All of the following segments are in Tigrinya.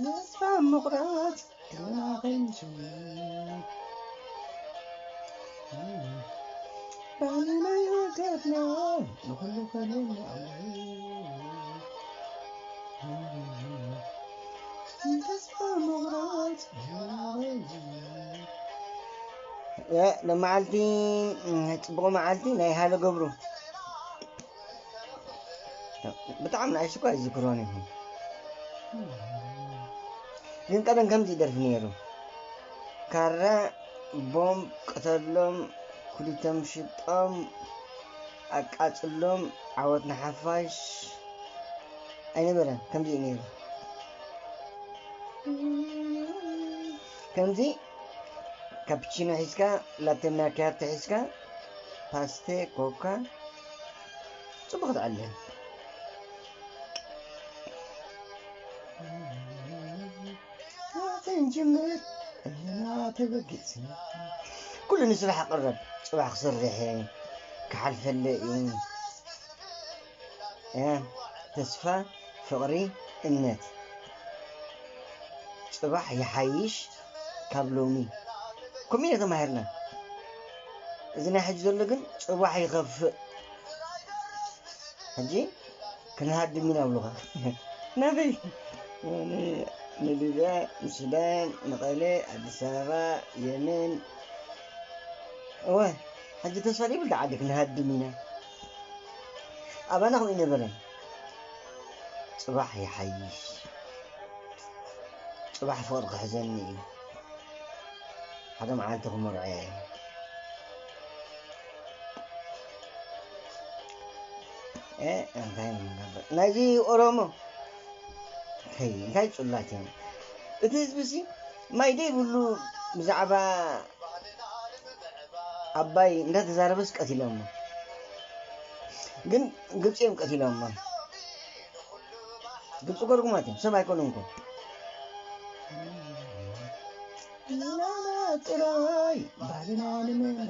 ተስፋ ምቑራጽ ገና ከንጅምር፣ ባንና ይወገድና ንኹሉ ከለና። ተስፋ ምቑራጽ ገና ከንጅምር። እ፣ ሎመዓልቲ፣ እ፣ ጽቡቕ መዓልቲ ናይ ሃሎ ገብሩ። ብጣዕሚ ንኣሽቱ እኳ ይዝክሮን ይኹን። ግን ቀደም ከምዚ ይደርፊ ነይሩ። ካራ ቦምብ ቅተሎም፣ ኩሊቶም ሽጦም፣ ኣቃጽሎም፣ ዓወት ንሓፋሽ ኣይነበረን። ከምዚ እዩ ነይሩ። ከምዚ ካፕቺኖ ሒዝካ፣ ላቴ ማኪያቶ ሒዝካ፣ ፓስቴ፣ ኮካ፣ ጽቡቕ ክትዕልል። ክንጅምር ኣለና ተበጊስና። ኩሉ ንስራሕ ቅረብ፣ ጽባሕ ክሰርሕ እየ፣ ክሓልፈለይ እዩ። እ፣ ተስፋ፣ ፍቕሪ፣ እምነት። ጽባሕ ይሓይሽ ካብ ሎሚ። ከምኡ ኢና ተማሂርና። እዚ ናይ ሕጂ ዘሎ ግን ጽባሕ ይኸፍእ። ሕጂ ክንሃድም ኢና ብሉኻ። ናበይ? ን-፣ ንሊብያ፣ ንሱዳን፣ መቐለ፣ ኣዲስ ኣበባ፣ የመን። እወ፣ ሕጂ ተስፋ ዘይብሉ ዓዲ ክንሃድም ኢና። ኣባና ከምኡ ኣይነበረን። ጽባሕ ይሓይሽ። ጽባሕ ፍቕሪ ክሕዘኒ እዩ። ሓደ መዓልቲ ክመርዖ እየ። እ፣ እንታይ ንገብር? ናይዚ ኦሮሞ። ከይ፣ እንታይ ጽላት እዮም? እቲ ህዝቢ ሲ ማይ ደይብሉ ብዛዕባ ኣባይ እንዳተዛረበስ ቀቲሎሞ። ግን ግብጺ እዮም ቀቲሎሞ። ግብጺ እኮ ርጉማት እዮም፣ ሰብ ኣይኮኑን እኮ። ጥራይ ባህልና ንምምዕባል።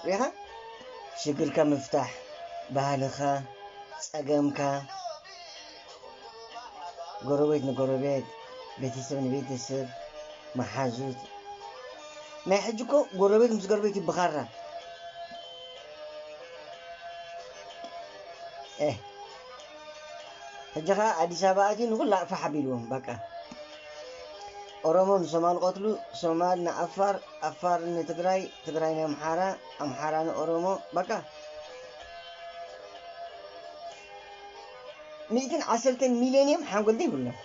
ሪኻ? ሽግርካ ምፍታሕ፣ ባህልኻ፣ ጸገምካ፣ ጎረቤት ንጎረቤት፣ ቤተሰብ ንቤተሰብ፣ መሓዙት። ናይ ሕጂ እኮ ጎረቤት ምስ ጎረቤት ይበኻራ። ኤህ፣ ሕጂ ኸኣ ኣዲስ ኣበባ ኣትዩ ንኹላ ፋሕ ኣቢልዎም፣ በቃ። ኦሮሞ ንሶማል ቀትሉ፣ ሶማል ንኣፋር፣ ኣፋር ንትግራይ፣ ትግራይ ንኣምሓራ፣ ኣምሓራ ንኦሮሞ፣ በቃ። ሚእትን ዓሰርተን ሚልዮን እዮም፣ ሓንጎል ዘይብሎም።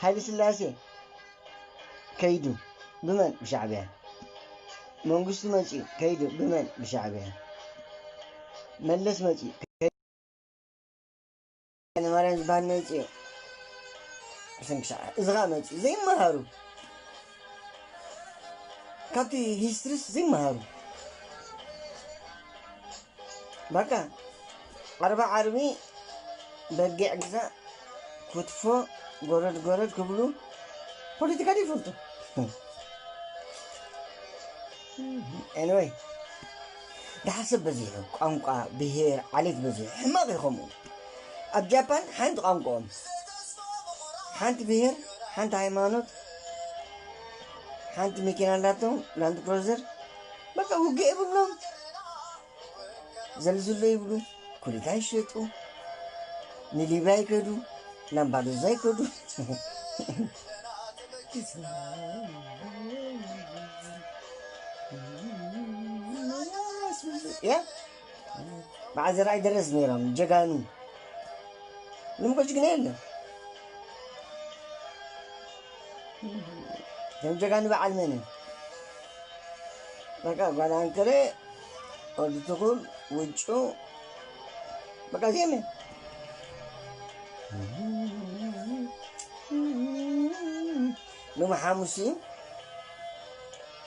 ሃይለ ስላሴ ከይዱ ብመን? ብሻዕብያ። መንግስቱ መጺኡ ከይዱ ብመን? ብሻዕብያ። መለስ መጺኡ ከይዱ፣ ሃይለማርያም ዝበሃል መጺኡ። ብሰንኪ ሻዕብያ። እዚ ኸኣ መጺኡ። ዘይመሃሩ። ካብቲ ሂስትሪስ ዘይመሃሩ። በቃ፣ ዓርቢ ዓርቢ በጊዕ ግዛእ፣ ክትፎ፣ ጎረድ ጎረድ ክብሉ ፖለቲካ ዘይፈልጡ። ኤኒወይ፣ ደሓር ሰብ በዚሑ፣ ቋንቋ፣ ብሄር፣ ዓሌት በዚሑ፣ ሕማቕ እዩ ከምኡ። ኣብ ጃፓን ሓንቲ ቋንቋኦም፣ ሓንቲ ብሄር፣ ሓንቲ ሃይማኖት፣ ሓንቲ መኪና ኣላቶም፣ ላንድ ክሮዘር፣ በቃ ውግእ የብሎም። ዘልዝሎ ይብሉ፣ ኩሊታ ይሸጡ፣ ንሊብያ ይከዱ፣ ላምባዱዛ ይከዱ። ያ፣ በዓል ዘርኣይ ደረስ ነይሮም ጀጋኑ። ሎሚ እኮ ጅግና የለን። እቶም ጀጋኑ በዓል መን እዮም? በቃ ጓል ኣንከረ፣ ወዲ ትኹል፣ ውጩ፣ በቃ እዚኦም እዮም። ሎሚ ሓሙስ እዩ።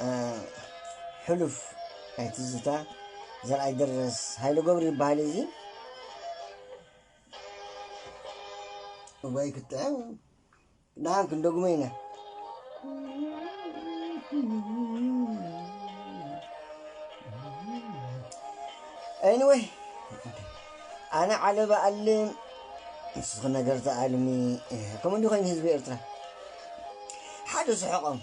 እ፣ ሕሉፍ ናይ ትዝታ ዘርኣይ ደረስ ሃይለ ገብሩ ይበሃል። እዚ እዋይ ክጥዕም። ደሓን ክንደግሞ ኢና። Anyway፣ ኣነ ዓለባ ኣልም፣ ንስኺ ነገር ትኣልሚ። ከምኡ እንዲ ኮይኑ ህዝቢ ኤርትራ ሓደ ስሕቖም።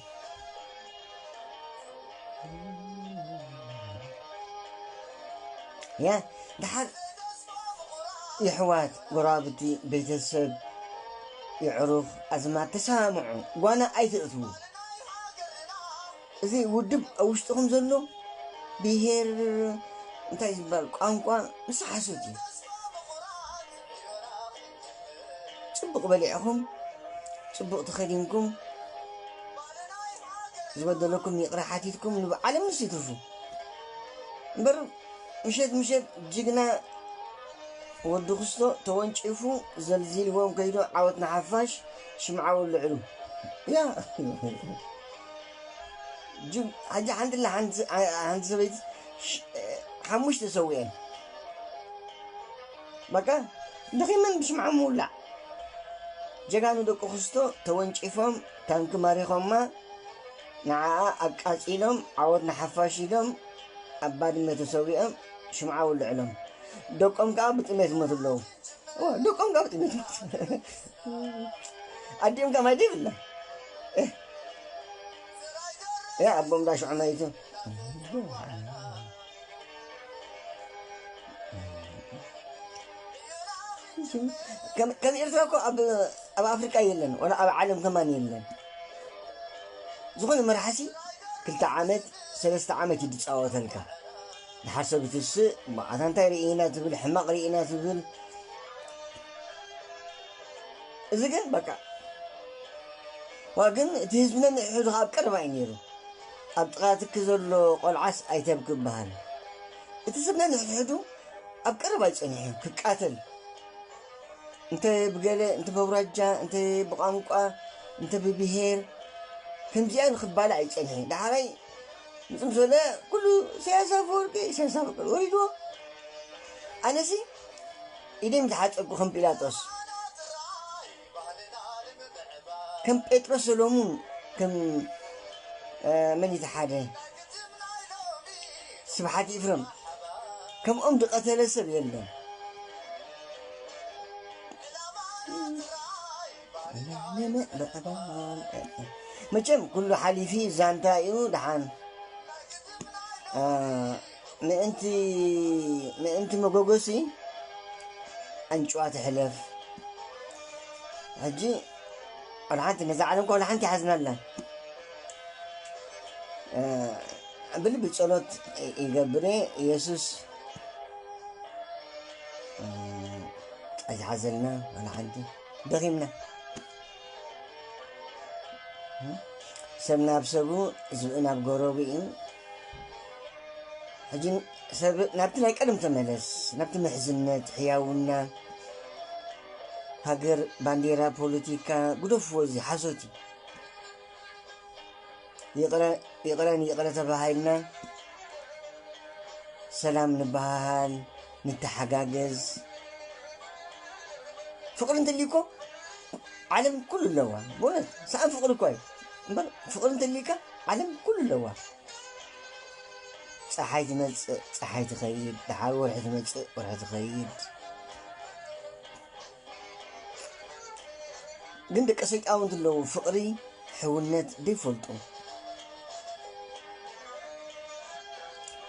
ያ፣ ደሓር የሕዋት፣ ጎረባብቲ፣ ቤተሰብ፣ የዕሩኽ፣ ኣዝማድ ተሰማምዑ። ጓና ኣይትእትዉ። እዚ ውድብ ኣብ ውሽጥኹም ዘሎ ብሄር፣ እንታይ ዝበሃል፣ ቋንቋ፣ ንሱ ሓሶት እዩ። ጽቡቕ በሊዕኹም፣ ጽቡቕ ተኸዲንኩም፣ ዝበደለኩም ይቕረ ሓቲትኩም፣ ንብ-፣ ዓለም ንሱ ይትርፉ። እምበር ምሸት ምሸት ጅግና ወዲ ክስቶ ተወንጪፉ ዘልዚልዎም ከይዱ፣ ዓወት ንሓፋሽ፣ ሽምዓ ወልዕሉ። ያ። ጅብ-፣ ሕጂ ሓንቲ ኣላ፣ ሓንቲ፣ ሓንቲ ሰበይቲ ሽ-፣ ሓሙሽተ ሰዊአን። በቃ፣ ደኺመን ብሽምዓ ምውላዕ። ጀጋኑ ደቂ ክስቶ ተወንጪፎም፣ ታንኪ ማሪኾማ፣ ንዓኣ ኣቃጺሎም፣ ዓወት ንሓፋሽ ኢሎም፣ ኣብ ባድመ ተሰዊኦም፣ ሽምዓ ወልዕሎም። ደቆም ከኣ ብጥሜት ይሞቱ ኣለዉ። እወ፣ ደቆም ከኣ ብጥሜት ይሞቱ። ኣዲኦም ከኣ ማይ ዘይብላ። እ፣ እ፣ ኣቦም ዳ ሽዑ መይቱ። ከም፣ ከም ኤርትራ እኮ ኣብ፣ ኣብ ኣፍሪቃ የለን፣ ወላ ኣብ ዓለም ከማን የለን። ዝኾነ መራሕሲ ክልተ ዓመት፣ ሰለስተ ዓመት እዩ ዝጻወተልካ። ድሓር ሰብ ትስእ፣ ኣታ እንታይ ርኢና ትብል፣ ሕማቕ ርኢና ትብል። እዚ ግን በቃ፣ ዋ ግን እቲ ህዝቢ ነንሕድሕዱ ኣብ ቀረባ እዩ ነይሩ። ኣብ ጥቓ ትኪ ዘሎ ቆልዓስ ኣይተብኪ ይበሃል። እቲ ሰብ ነንሕድሕዱ ኣብ ቀረባ እዩ ጸኒሑ ክቃተል። እንተ ብገለ፣ እንተ በውራጃ፣ እንተ ብቋንቋ፣ እንተ ብብሄር፣ ከምዚኣ ንኽባላዕ እዩ ጸኒሑ። ዳሕራይ ምጽም ዝበለ ኩሉ ኢሳያስ ኣፈወርቂ፣ ኢሳያስ ኣፈወርቂ ወሪድዎ። ኣነሲ ኢደይ ምተሓጸብኩ ከም ጲላጦስ። ከም ጴጥሮስ ሰሎሙን፣ ከም፣ እ፣ መን እዩ እቲ ሓደ? ስብሓት ኤፍረም። ከምኦም ዝቐተለ ሰብ የለን። መቸም ኩሉ ሓሊፊ ዛንታ እዩ። ደሓን፣ እ፣ ምእንቲ፣ ምእንቲ መጎጎሲ ኣንጭዋ ትሕለፍ። ሕጂ ወላ ሓንቲ ነዛ ዓለም እኳ ወላ ሓንቲ ይሓዝና ኣላ። እ፣ ብልቢ ጸሎት ይገብር እየ። ኢየሱስ፣ እ፣ ኣይትሓዘልና ወላ ሓንቲ። ደኺምና። ሰብ ናብ ሰቡ፣ ዝብኢ ናብ ጎረብኡ። ሕጂ ሰብ ናብቲ ናይ ቀደም ተመለስ፣ ናብቲ ምሕዝነት፣ ሕያውና፣ ሃገር፣ ባንዴራ፣ ፖለቲካ፣ ግደፍዎ፣ እዚ ሓሶት እዩ። ይቕረ፣ ይቕረ ንይቕረ ተባሃሂልና፣ ሰላም ንበሃሃል፣ ንተሓጋገዝ። ፍቕሪ እንተልዩ እኮ ዓለም ኩሉ ኣለዋ። ብእውነት፣ ሰኣን ፍቕሪ እኮ እዩ። እምበር ፍቕሪ እንተልዩካ ዓለም ኩሉ ኣለዋ። ጸሓይ ትመጽእ፣ ጸሓይ ትኸይድ፣ ደሓር ወርሒ ትመጽእ፣ ወርሒ ትኸይድ። ግን ደቂ ሰይጣውንቲ ኣለዉ፣ ፍቕሪ፣ ሕውነት ዘይፈልጡ።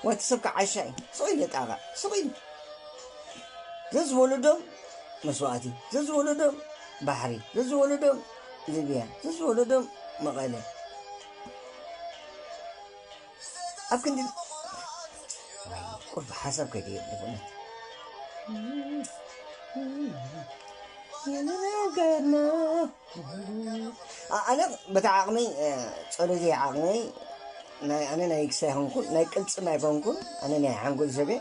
ዋቲ ሰብ ከዓ ዓሻ እዩ። ስቕ ኢሉ የጣቕዕ፣ ስቕ ኢሉ። ዘዝወለዶም መስዋእቲ፣ ዘዝወለዶም ባሕሪ፣ ዘዝወለዶም ሊብያ፣ ዘዝወለዶም መቐለ። ኣብ ክንዲ ቁርብ ሓሳብ ከይደ የለ፣ ብእውነት። ነገርና። ኣ-፣ ኣነ በታ ዓቕመይ፣ እ፣ ጸሎተይ ዓቕመይ፣ ናይ፣ ኣነ ናይ ክሳይ ኣይኮንኩን፣ ናይ ቅልጽም ኣይኮንኩን፣ ኣነ ናይ ሓንጎል ሰብ እየ።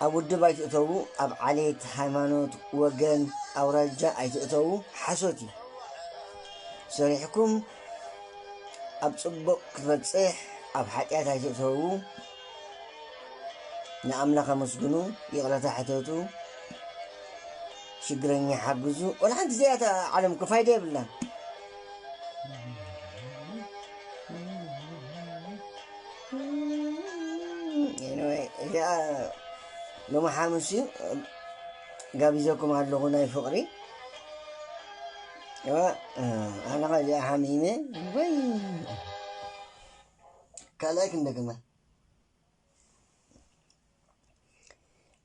ኣብ ውድብ ኣይትእተዉ፣ ኣብ ዓሌት፣ ሃይማኖት፣ ወገን፣ ኣውራጃ ኣይትእተዉ፣ ሓሶት እዩ። ሰሪሕኩም ኣብ ጽቡቕ ክትበጽሕ፣ ኣብ ሓጢኣት ኣይትእተዉ። ንኣምላኽ ኣመስግኑ፣ ይቕረታ ሕተቱ፣ ሽግረኛ ሓግዙ። ወላ ሓንቲ እዚኣ እታ ዓለም እኮ ፋይዳ የብላን። Anyway፣ ያ ሎሚ ሓሙስ እዩ። ጋቢዘኩም ኣለኹ ናይ ፍቕሪ። ያ፣ ኣነ ኸዚኣ ሓሚመ ወይ ካልኣይ ክንደግማ።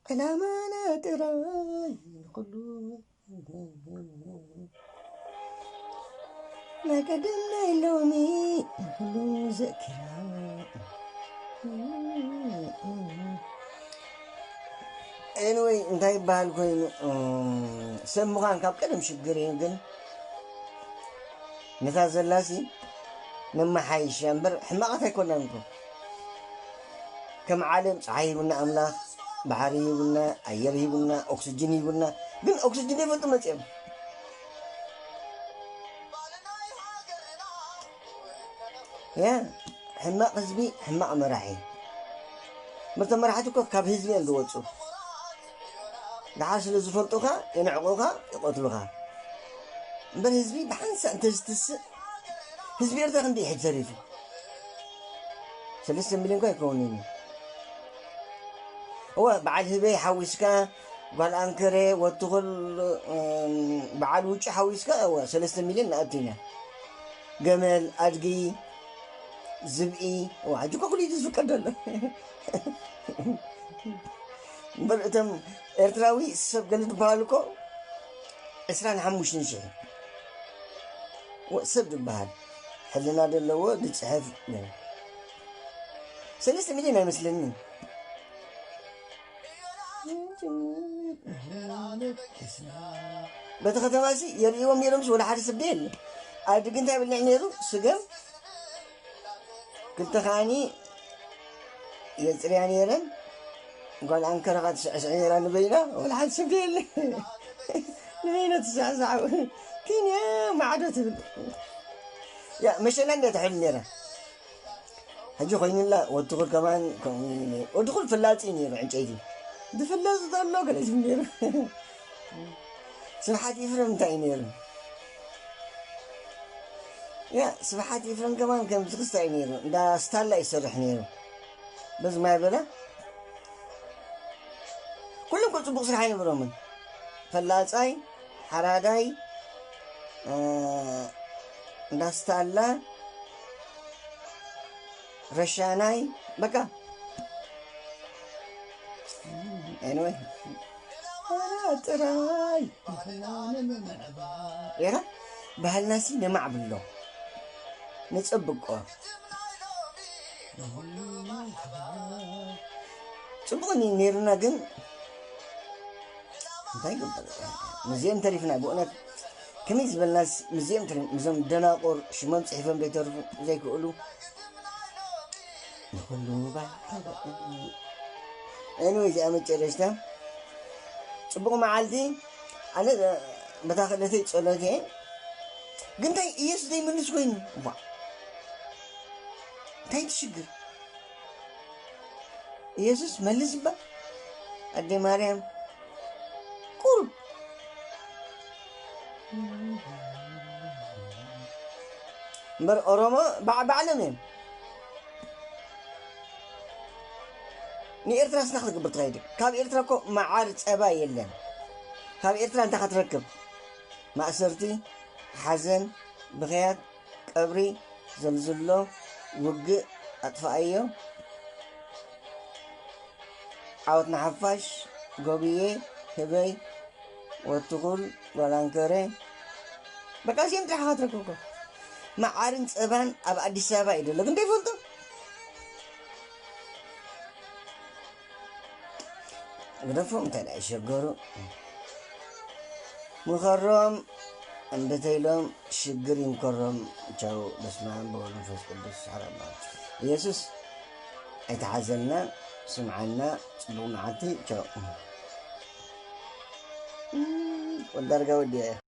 ዕላማና ጥራይ ንኹሉ ናይ ቀደም ናይ ሎሚ ንኹሉ ዘኪራ። ኤንወይ እንታይ ይበሃል ኮይኑ፣ እም፣ ሰብ ምዃን ካብ ቀደም ሽግር እዩ። ግን ነታ ዘላሲ ነመሓይሽ እያ እምበር ሕማቓት ኣይኮናን እኮ። ከም ዓለም ፀሓይ ሂቡና ኣምላኽ፣ ባሕሪ ሂቡና፣ ኣየር ሂቡና፣ ኦክስጅን ሂቡና። ግን ኦክስጅን ይፈልጡ መፅኦም። ያ ሕማቕ ህዝቢ፣ ሕማቕ መራሒ። ምርቶም መራሕቲ እኮ ካብ ህዝቢ እዮም ዝወፁ። ደሓር ስለ ዝፈልጡኻ፣ የንዕቑኻ፣ ይቐትሉኻ። እምበር ህዝቢ ብሓንሳእ እንተዝትስእ፣ ህዝቢ ኤርትራ ክንደይ ይሕጅ ተሪፉ? ሰለስተ ሚልዮን እኳ ኣይከውንን እዩ። እወ፣ በዓል ህበይ ሓዊስካ፣ ጓል ኣንከረ፣ ወትኹል፣ እም፣ በዓል ውጩ ሓዊስካ፣ እወ፣ ሰለስተ ሚልዮን ንኣቱ ኢና። ገመል፣ ኣድጊ፣ ዝብኢ፣ እወ፣ ሕጂ እኮ ኩሉ እዩ ዝፍቀድ ዘሎ። እምበር እቶም ኤርትራዊ ሰብ ገለ ዝበሃሉ እኮ ዕስራን ሓሙሽተን ሽሕ ወ-፣ ሰብ ዝበሃል ሕልና ዘለዎ ዝፅሕፍ ነይሩ። ሰለስተ ሚልዮን ኣይመስለንን። በቲ ከተማሲ የርእዎም ነይሮምስ ወላ ሓደ ሰብ የለ። ኣድጊ እንታይ ይበልዕ ነይሩ? ስገም ክልተ ከዓኒ የፅርያ ነይረን። ጓል ኣንከረኻ ትስዕስዕ ነይራ ንበይና፣ ወላ ሓንቲ ሰብ የለ። ንበይና ትስዕሳዕ። ኪንያ ማዕዶ ትብል። ያ፣ መሸላ እንድያ ትሕሉ ነይራ። ሕጂ ኮይኑላ፣ ወዲ ኹል ከማን ከምኡ እዩ ነይሩ። ወዲ ኹል ፍላጺ እዩ ነይሩ፣ ዕንጨይቲ። ዝፍለጽ ዘሎ ገለ እዩ ነይሩ። ስብሓት ኤፍረም እንታይ እዩ ነይሩ? ያ፣ ስብሓት ኤፍረም ከማን ከምዚ ክስታይ ነይሩ። እንዳ ስታላ ይሰርሕ ነይሩ። በዚ ማይ በላ። ኩሎም እኮ ጽቡቕ ስራሕ ኣይነበሮምን። ፈላጻይ፣ ሓራዳይ፣ እ፣ እንዳ ስታላ፣ ረሻናይ፣ በቃ። ኤኒወይ። ጥራይ። ኤራ፣ ባህልናሲ ነማዕብሎ። ንጸብቆ። ጽቡቕ ኒ-፣ ነይሩና ግን እንታይ ይግበር? ምስዚኦም ተሪፍና ብእውነት ከመይ ዝበልናስ ምስዚኦም ተሪፍ-፣ ምስዞም ደናቑር ሽሞም ጽሒፎም ዘይተርፉ ዘይክእሉ ንኹሉ ባ-፣ ኤኒወይ እዚኣ መጨረሽታ ጽቡቕ መዓልቲ። ኣነ በታ ክእለተይ ጸሎት እየ። ግን እንታይ ኢየሱስ ዘይምልስ ኮይኑ? እዋ። እንታይ ትሽግር? ኢየሱስ መልስ እባ። ኣደ ማርያም ቁሩብ። እምበር ኦሮሞ ባዕ-፣ ባዕሎም እዮም። ንኤርትራ ስና ክትገብር ትኸይድ። ካብ ኤርትራ እኮ መዓር ጸባ የለን። ካብ ኤርትራ እንታይ ክትረክብ? ማእሰርቲ፣ ሓዘን፣ ብኽያት፣ ቀብሪ፣ ዘልዝሎ፣ ውግእ፣ ኣጥፍኣዮ፣ ዓወት ንሓፋሽ፣ ጎብየ፣ ህበይ፣ ወትኹል፣ ጓላንከረ፣ በቃ እዚኦም ጥራሕ ኢኻ ትረክብ እኮ። መዓርን ጸባን ኣብ ኣዲስ ኣበባ እዩ ዘሎ፣ ግን እንታይ ይፈልጡ? ግደፎም፣ እንታይ ደኣ ይሸገሩ? ምኸሮም እንድተይሎም ሽግር ይምከሮም። ቻው፣ በስመ ኣብ ወወልድ ወመንፈስ ቅዱስ፣ ሓደ ኣምላኽ። ኢየሱስ ኣይተሓዘልና፣ ስምዓና፣ ጽቡቕ መዓልቲ። ቻው። ወዳርጋ ወዲአ።